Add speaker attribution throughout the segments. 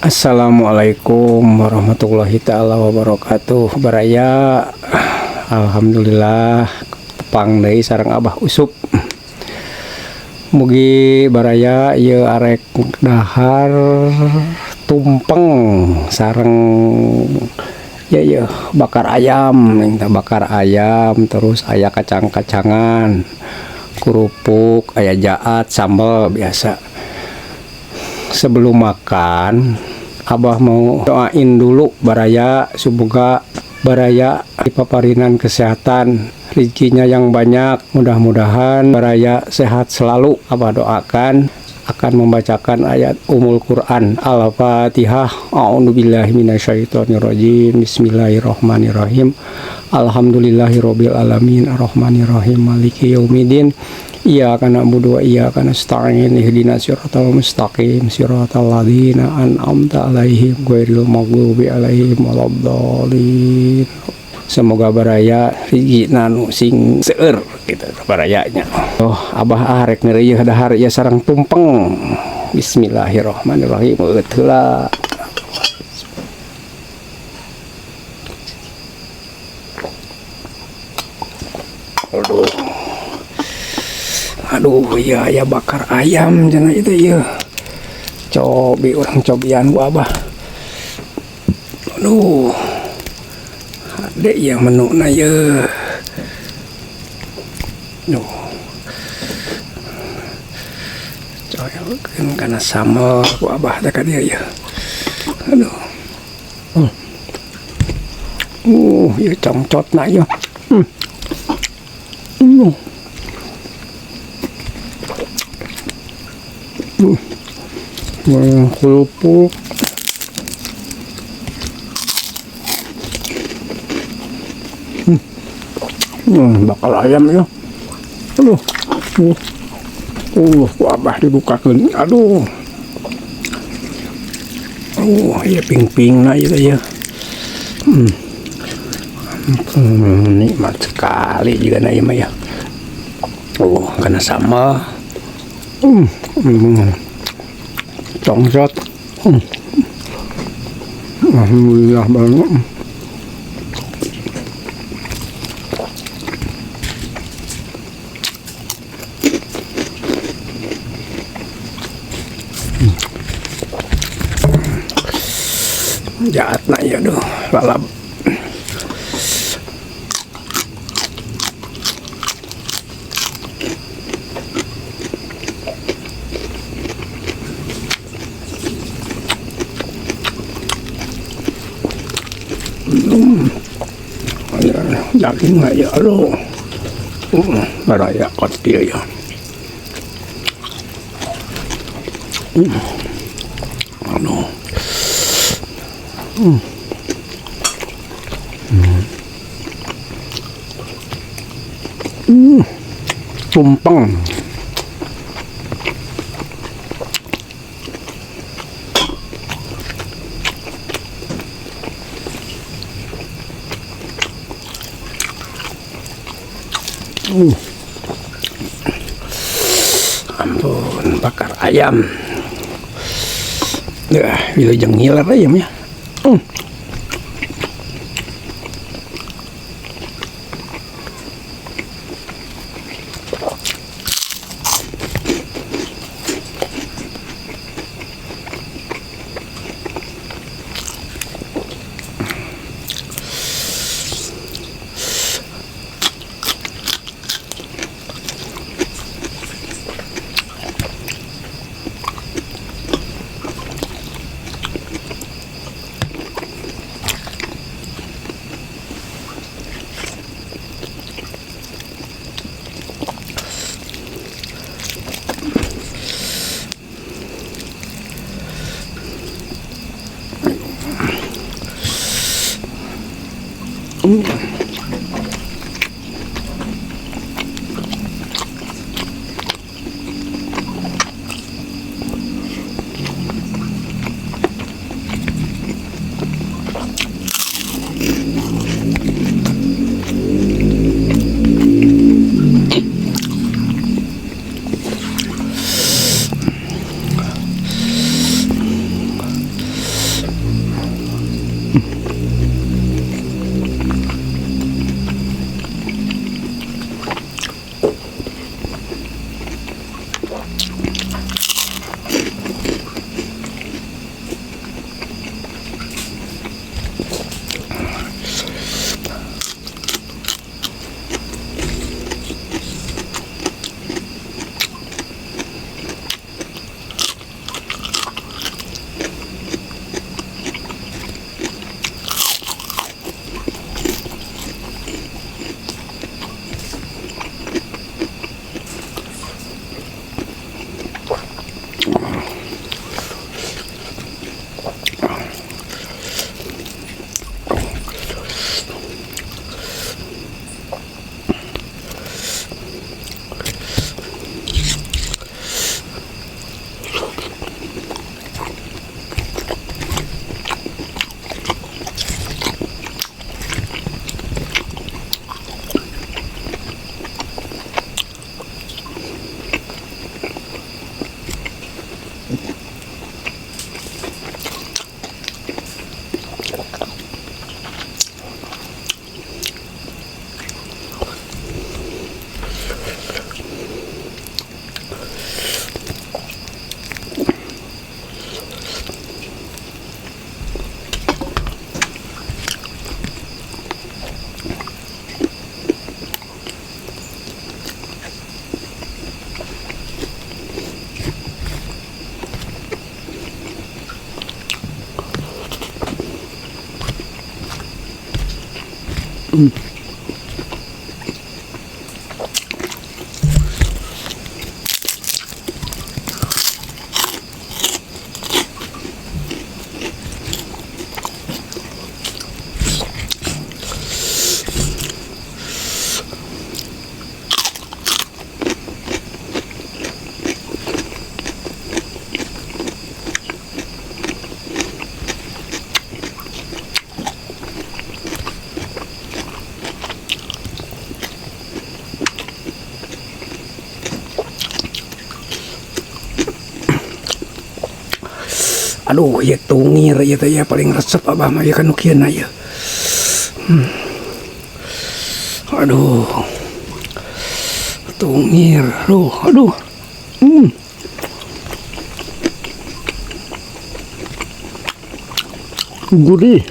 Speaker 1: Assalamualaikum warahmatullahi taala wabarakatuh, baraya. Alhamdulillah tepang deui sareng Abah Usup. Mugi baraya ieu arek dahar tumpeng sareng ya ya bakar ayam ning tah, bakar ayam terus aya kacang-kacangan, kerupuk, aya jaat, sambal biasa. Sebelum makan Abah mau doain dulu baraya, semoga baraya dipaparinan kesehatan, rezekinya yang banyak, mudah-mudahan baraya sehat selalu. Abah doakan akan membacakan ayat Ummul Quran Al-Fatihah. A'udzubillahi minasyaitonirrajim. Bismillahirrahmanirrahim. Alhamdulillahirabbil alamin arrahmanirrahim maliki yaumiddin. Iyyaka na'budu wa iyyaka nasta'in ihdinas siratal mustaqim siratal ladzina an'amta 'alaihim ghairil maghdubi 'alaihim waladdallin. Semoga baraya rezekina nu sing seueur gitu barayanya. Oh, Abah arek ngeureuyeuh dahar ieu sareng tumpeng. Bismillahirrahmanirrahim. Eueut heula. Aduh. Aduh, iya ya bakar ayam cenah itu ieu. Cobi urang cobian ku Abah. Aduh. Ade ya menuna ye. Duh. Coelkeun kana sambal ku Abah teh ka dieu ya. Aduh. Ieu congcotna ieu. Kerupuk. Bakal ayam ya. Aduh. Ku Abah dibukakeun. Aduh. Iya ping-pingna ieu ya. Nikmat sekali juga na ieu mah ya. Karena sama. Congcot. Alhamdulillah banget. Jahat na ya, aduh, lalap. Daging aja, aduh. Baraya kot dia ya. Aduh. Tumpeng. Ampun, bakar ayam. Ya, wilujeng ngiler ayamnya. Aduh, ya tungir ya teh ya paling resep abah mah ya kan nu kieu ya. Aduh. Tungir, aduh, aduh. Gurih.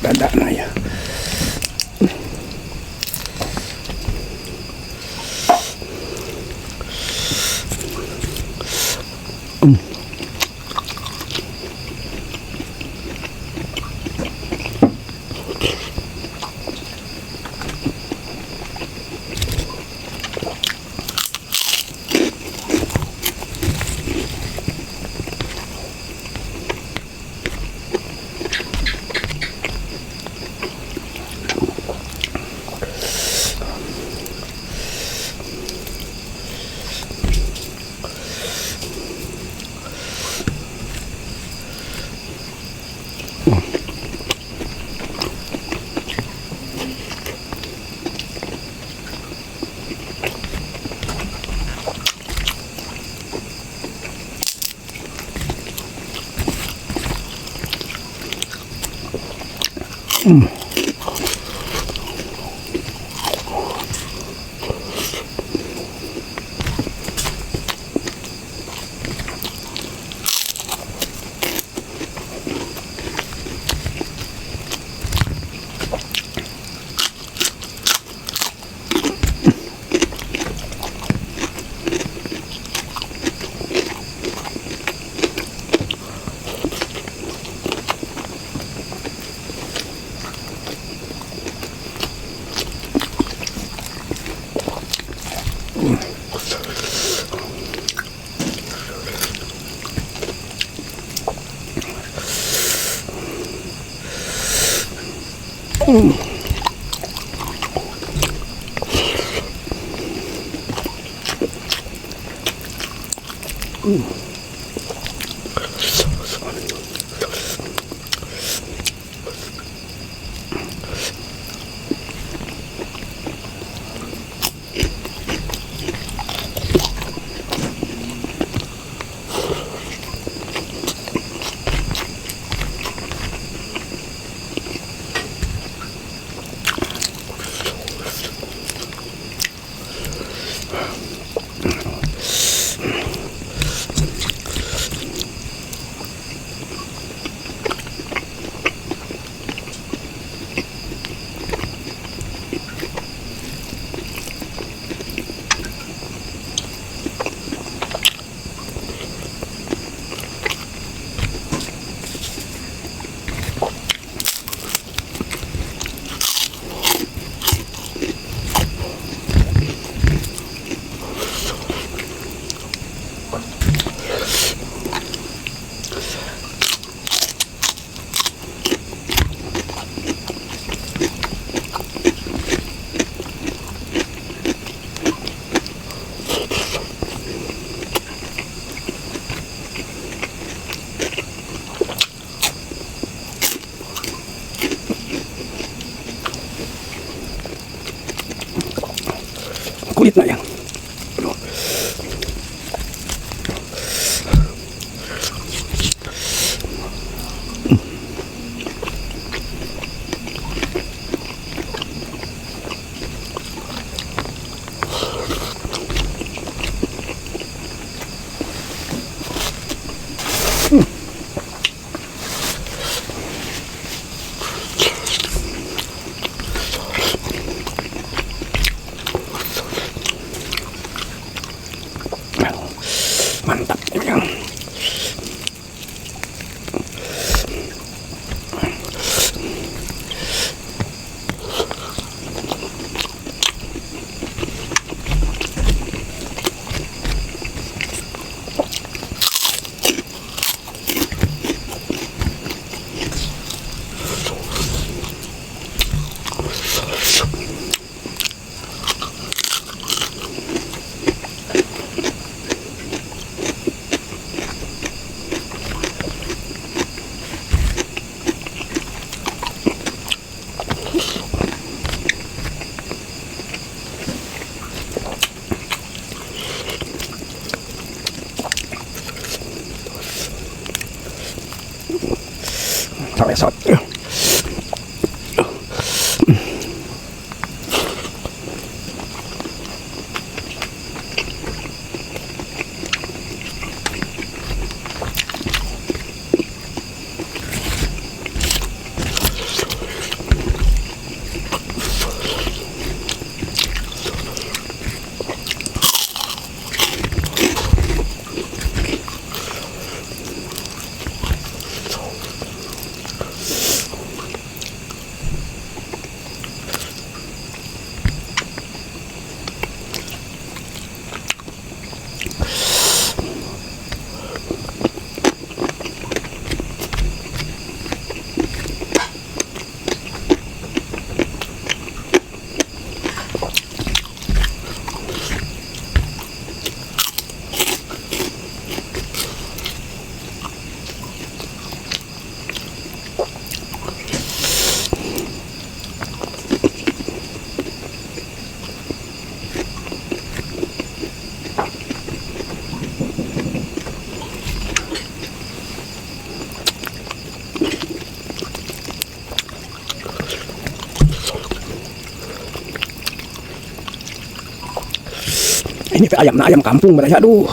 Speaker 1: Dada na ya. Kulit na yan. Aduh. Mantap ya. Sampai. Ini teh ayam, nah ayam kampung berarti, aduh.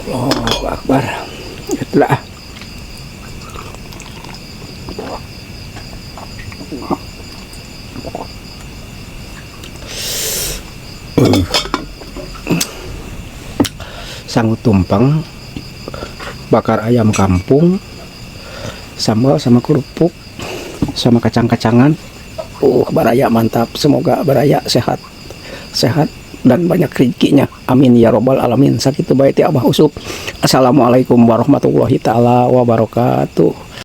Speaker 1: Allahu Akbar. Itulah. Sangu tumpeng, bakar ayam kampung, sambal sama kerupuk, sama kacang-kacangan. Baraya mantap. Semoga baraya sehat. Sehat. dan banyak rezekinya. Amin ya robbal alamin. Sakitu bae ti Abah Usup. Assalamualaikum warahmatullahi taala wabarakatuh.